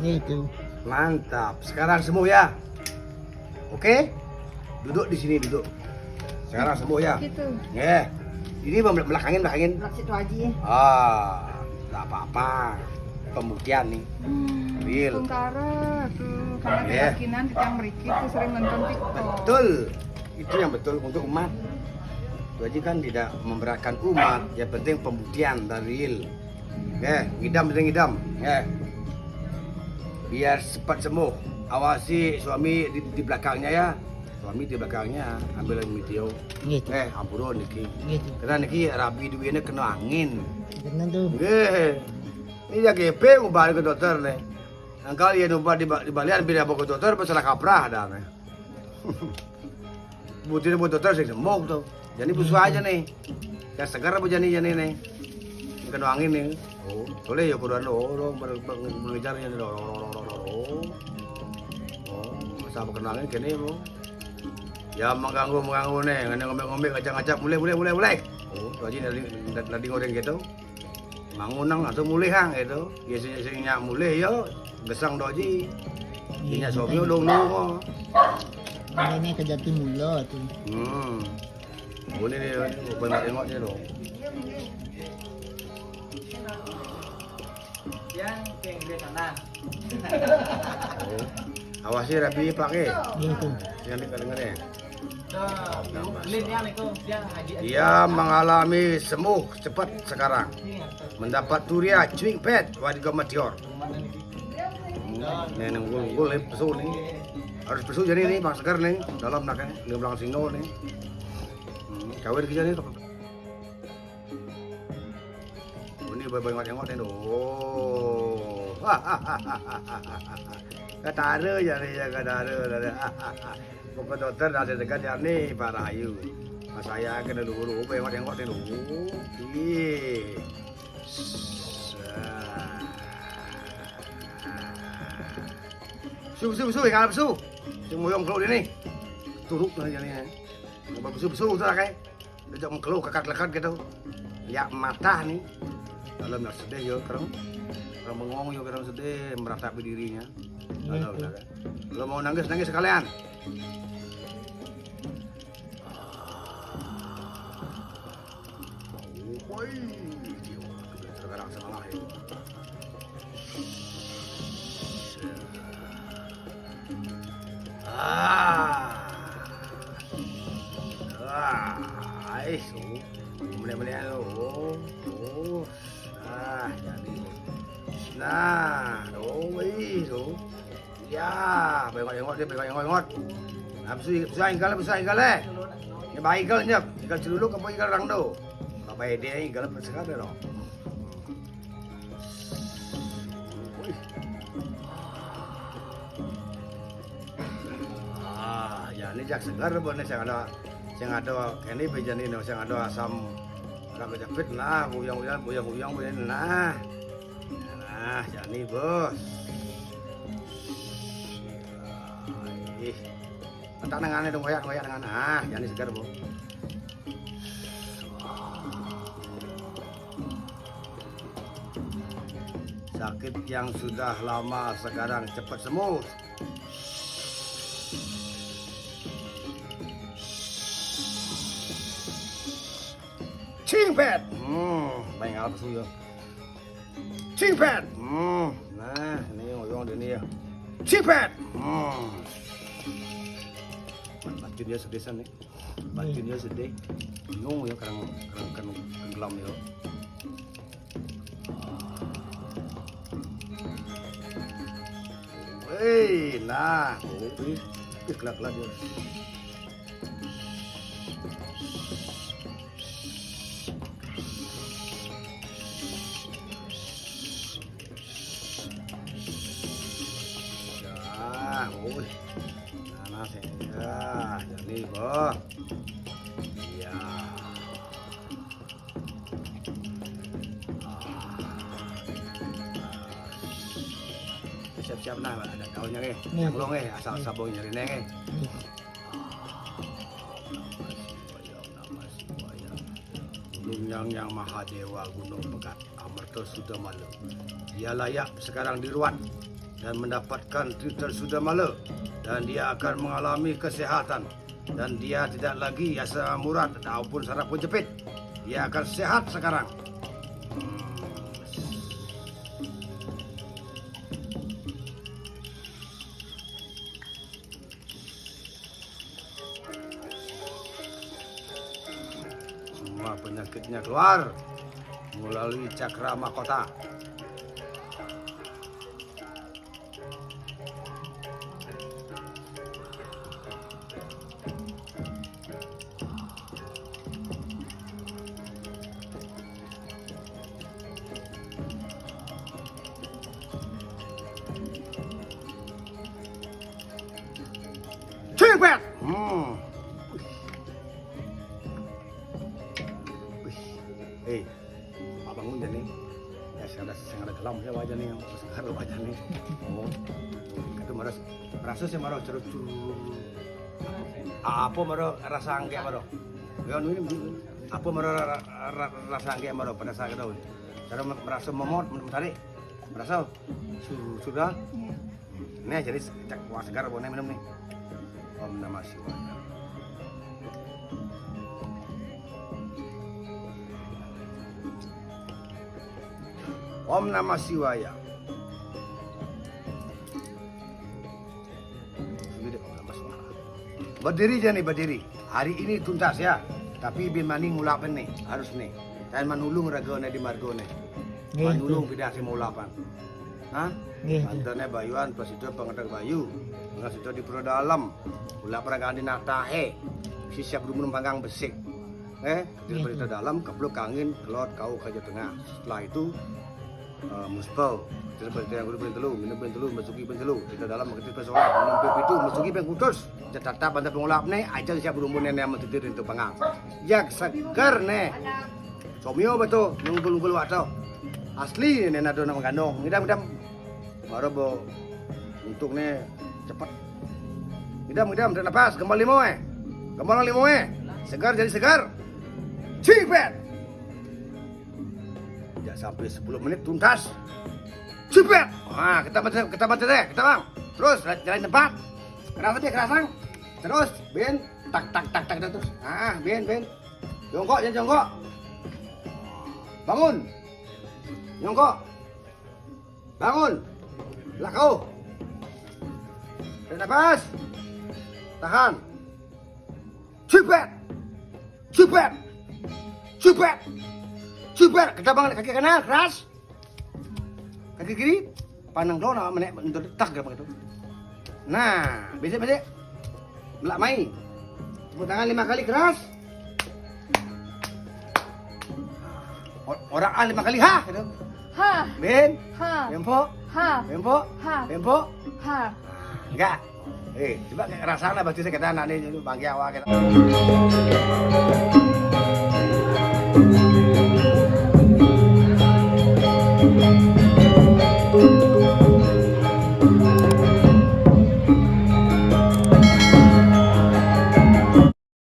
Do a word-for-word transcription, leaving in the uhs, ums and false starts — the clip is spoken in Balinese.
Itu. Mantap. Sekarang sembuh ya. Oke? Duduk di sini, duduk. Sekarang sembuh ya. Gitu. Ya. Ini bel- belakangin, belakangin. Belak situ aja. Ah, nggak apa-apa. Pembuktian nih. Hmm, Real. Tungkara tuh karena Iya. keyakinan kita yang merikit tuh sering nonton TikTok. Betul. Itu yang betul untuk umat. Itu aja kan tidak memberatkan umat. Yang penting pembuktian dan real. Ya, ngidam, penting ngidam. Ya. Biar cepat sembuh. Awasi suami di, di belakangnya ya. Suami di belakangnya ambil video. Gitu. Eh, ampura niki. Gitu. Karena niki rabi duwene kena angin. Bener tuh. Nggih. Ini ya G P ngubah ke dokter nih. Angkal ya numpah di, di balian bila ke dokter, pesalah kaprah dah nih. Butir buat dokter sing sembuh tuh. Jadi busuk aja nih. Ya segar apa jani jani nih. Ini kena angin nih. Oh, boleh ya kuduan lo, lo ber- ber- mengejar ya lo. Oh, masa kena angin kene lo. Ya mengganggu mengganggu nih, ngene ngombe-ngombe ngajak-ngajak mulai mulai mulai mulai. Oh, tuh aja dari dari goreng gitu. Mangunang atau mulai hang gitu. Ya sing sing nyak mulai yo gesang doji. Ini sopi dong dong. Ini ke Jatimula tuh. Hmm. Boleh nih, bukan tengok dia dong. Yang yang di sana. Oh. Awasi rabi pakai. Gitu. Yang dekat dengan dia. Tuh, Lin yang itu dia haji. Dia mengalami sembuh cepat sekarang. Mendapat turia cuing pet warga matior. Nih nunggul nunggul nih pesu nih. Harus pesu jadi nih bang segar nih dalam nak nih dia bilang sino nih. Hmm, kawin kita nih. Ini banyak banyak nih. Oh. Katara ya nih ya katara. Pokok dokter dah dekat ya nih Pak Rahayu. Mas saya kena dulu banyak banyak nih dulu. Ih. Su su su kalau su. Sing moyong kalau ini. Turuk lah jadinya. Bagus su su tu lah kayak. Dia mengkeluh kekat-lekat gitu. Lihat mata nih. Kalau nak sedih yo kerong. Kalau bengong yo kerong sedih meratapi dirinya. Kalau udah kan. Kalau mau nangis nangis sekalian. Woi, sekarang salah ya. Ah. Ah, ai su. Boleh boleh lo. Oh. Ah, jadi. Nah, oh, wih, su. Ya, bengok-bengok dia bengok-bengok. Nah, bisa bisa inggal bisa inggal eh. Ini baik inggal nyep. Inggal celuluk apa inggal rang do. Apa dia inggal apa sekarang dong. Ah, ya ini jak segar boleh sing ada sing ada kene bejane no sing ada asam ada kejepit nah buyang-buyang buyang-buyang buyang nah. Nah, jani bos. Ih. Entak nengane dong koyak koyak nengane. Ah, jani segar, Bos. Sakit yang sudah lama sekarang cepat sembuh. Cingpet. Hmm, baik apa sih yo? Cingpet. Hmm, nah, ini ngoyong dia nih ya. Cingpet. Hmm. Batin dia sedih san nih. Batin dia sedih. Bingung ya kadang kadang kan tenggelam ya. Hei, nah, kopi. Ih, kelak-kelak dia. Ya, woi. Nanas ya, jadi boh. Iya. Siap-siap nah, ada daunnya nih. Iya. Belum nih, asal sabung nyari nih. Gunung yang yang Mahadewa, Gunung Pegat, Amerta Suda Malu. Dia layak sekarang diruat. dan mendapatkan Tirta Sudamala, dan dia akan mengalami kesehatan, dan dia tidak lagi asam urat ataupun saraf kejepit. Dia akan sehat sekarang. Semua penyakitnya keluar melalui cakra mahkota. Cipet. Hmm. Wih. Eh, Pak bangun jani. Ya, sing ada, sing ada gelam ya wajah nih, sing ada wajah nih. Oh, itu marah, rasa sih marah ceru-ceru. Apa marah rasa angge marah? Ya, ini apa marah ra-, ra-, rasa angge marah pada saat itu? Cara merasa momot, menarik, merasa su-, sudah. Nih, jadi cak wah segar, boleh minum nih. Om Namah Siwaya. Om Namah Siwaya. Berdiri aja nih, berdiri. Hari ini tuntas ya. Tapi bin mani ngulapin nih, harus nih. Dan manulung ragane di margone. Nggih, manulung nggih. Pidasih mulapan. Hah? Nggih, nggih. Mantene bayuan, prasida pangetek bayu. Prasida di pura dalem. Ulap ragane natahe. Sisiap rumun panggang besik. Eh, di pura dalem, keblok angin, kelot kau kaja tengah. Setelah itu, eh, muspel. Terus berarti yang udah telu, minum ping telu, masuki ping telu. Kita dalam mengerti persoalan, minum ping pitu, masuki ping kutus. Tetap bantu pengulap nih, aja siap rumun nenek yang mentetir itu pangang. Jak seger nih. Somio betul, nunggu-nunggu waktu. Asli nih nado nama gandong. Ngidam-ngidam. Baru bo untuk nih cepet. Ngidam-ngidam, tarik napas, gembal limo eh. Gembal limo eh. Segar jadi segar. Cipet. Tidak sampai sepuluh menit tuntas. Cipet. Nah, kita baca, kita baca deh, kita bang. Terus jalan tempat. Kenapa dia kerasang? Terus, bin, tak tak tak tak terus. Ah, bin, bin. Jongkok, jangan jongkok. Bangun. Jongkok. Bangun. Lakau. Tarik napas. Tahan. Cipet. Cipet. Cipet. Cipet. Kita bangun kaki kanan, keras. Kaki kiri, pandang doang awak menek, tak gerak begitu. Nah, besek-besek. Belak mai. Tepuk tangan lima kali keras. O-, orang ah lima kali ha gitu. Ha. Ben. Ha. Bempok. Ha. Bempok. Ha. Bempok. Ha. Enggak. Eh, coba kayak rasanya berarti saya kata anak ini bangke awak kita.